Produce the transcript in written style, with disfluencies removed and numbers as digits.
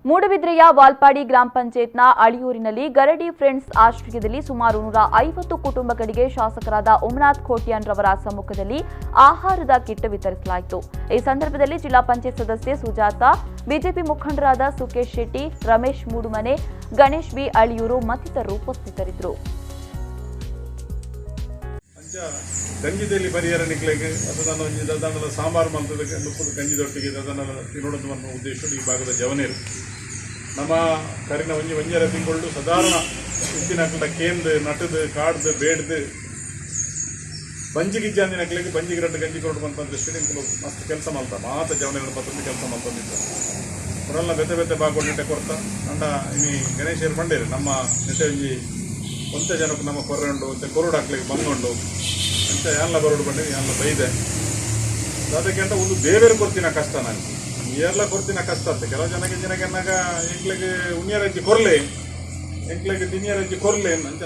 ಮೂಡುಬಿದ್ರೆಯ ವಾಲ್ಪಾಡಿ ಗ್ರಾಮ ಪಂಚಾಯತ್ನ ಅಳಿಯೂರಿನಲ್ಲಿ ಗರಡಿ ಫ್ರೆಂಡ್ಸ್ ಆಶ್ರಯದಲ್ಲಿ ಸುಮಾರು 150 ಕುಟುಂಬಗಳಿಗೆ ಶಾಸಕರಾದ ಉಮನಾಥ್ ಕೋಟ್ಯಾನ್ ರವರ ಸಮ್ಮುಖದಲ್ಲಿ ಆಹಾರದ ಕಿಟ್ ವಿತರಿಸಲಾಯಿತು. ಈ ಸಂದರ್ಭದಲ್ಲಿ ಜಿಲ್ಲಾ ಪಂಚಾಯತ್ ಸದಸ್ಯೆ ಸುಜಾತ, ಬಿಜೆಪಿ ಮುಖಂಡರಾದ ಸುಕೇಶ್ ಶೆಟ್ಟಿ, ರಮೇಶ್ ಮೂಡುಮನೆ, ಗಣೇಶ್ ಬಿ ಅಳಿಯೂರು ಮತ್ತಿತರರು ಉಪಸ್ಥಿತರಿದ್ದರು. ಅಂಚ ಗಂಜಿದಲ್ಲಿ ಪರಿಹಾರ ನಿಕ್ಲೆಗ್ ಅತ್ತ ಒಂಜಿ ದಾದಾಂಡಲ ಸಾಂಬಾರು ಮಲ್ತದ ನುಪ್ಪುದ ಗಂಜಿದೊಟ್ಟಿಗೆ ದಾದಾಂಡಲ ತಿನ್ನೊಡೊಂದು ಪನ್ಪುನ ಉದ್ದೇಶಡ್ ಈ ಭಾಗದ ಜವನೆರ್ ನಮ ಕರಿನ ಒಂಜಿ ಒಂಜರೆ ತಿಂಗೊಳ್ಡು ಸಾಧಾರಣ ಇತ್ತಿನಕ್ಲೆಡ ಕೇಂದ್ ನಟುದು ಕಾಡ್ದ್ ಬೇಡ್ದ್ ಬಂಜಿಗ್ ಇಜ್ಜಾಂದಿನಕ್ಲೆಗ್ ಬಂಜಿಗ್ ರಡ್ಡ್ ಗಂಜಿ ಕೊರೊಡು ಪನ್ಪುನ ದೃಷ್ಟಿಡ್ ಎಂಕುಲು ಮಸ್ತ್ ಕೆಲಸ ಮಲ್ತ. ಮಾತ ಜವನೆರ್ನ ಪತ್ತೊಂದು ಕೆಲಸ ಮಲ್ತೊಂದಿತ್ತ. ಕೊರಲ್ನ ಬೇತೆ ಬೇತೆ ಭಾಗೊಡು ನೆಟೆ ಕೊರ್ತ. ಆಂಡ ಇನಿ ಗಣೇಶೆರ್ ಪಂಡೆರ್, ನಮ್ಮ ನೆಟೆ ಒಂಜಿ ಒಂತೆ ಜನಕ್ ನಮ ಕೊರ್ರೆ ಉಂಡು, ಒಂತೆ ಕೊರೊಡು, ಅಕ್ಲೆಗ್ ಬಂಗ ಉಂಡು, ಅಂಚ ಯಾನ್ಲ ಬರೊಡು ಪಂಡೆರ್. ಯಾನ್ಲ ಬೈದೆ. ದಾದಕ್ಕೆ ಉಂದು ದೇವೆರ್ ಕೊರ್ತಿನ ಕಷ್ಟ ನಂಗೆ, ಏರ್ಲ ಕೊರ್ತಿನ ಕಷ್ಟ ಅತ್ತೆ. ಕೆಲವು ಜನಕ್ಕೆ ಜನಕ್ಕೆ ಎನ್ನಗ ಎಂಕ್ಲೆಗ್ ಉಣ್ಯರ ಇಜ್ಜಿ ಕೊರ್ಲೆ, ಎಂಕ್ಲೆಗ್ ತಿನಿಯರ ಇಜ್ಜಿ ಕೊರ್ಲೆ ಅಂಚ.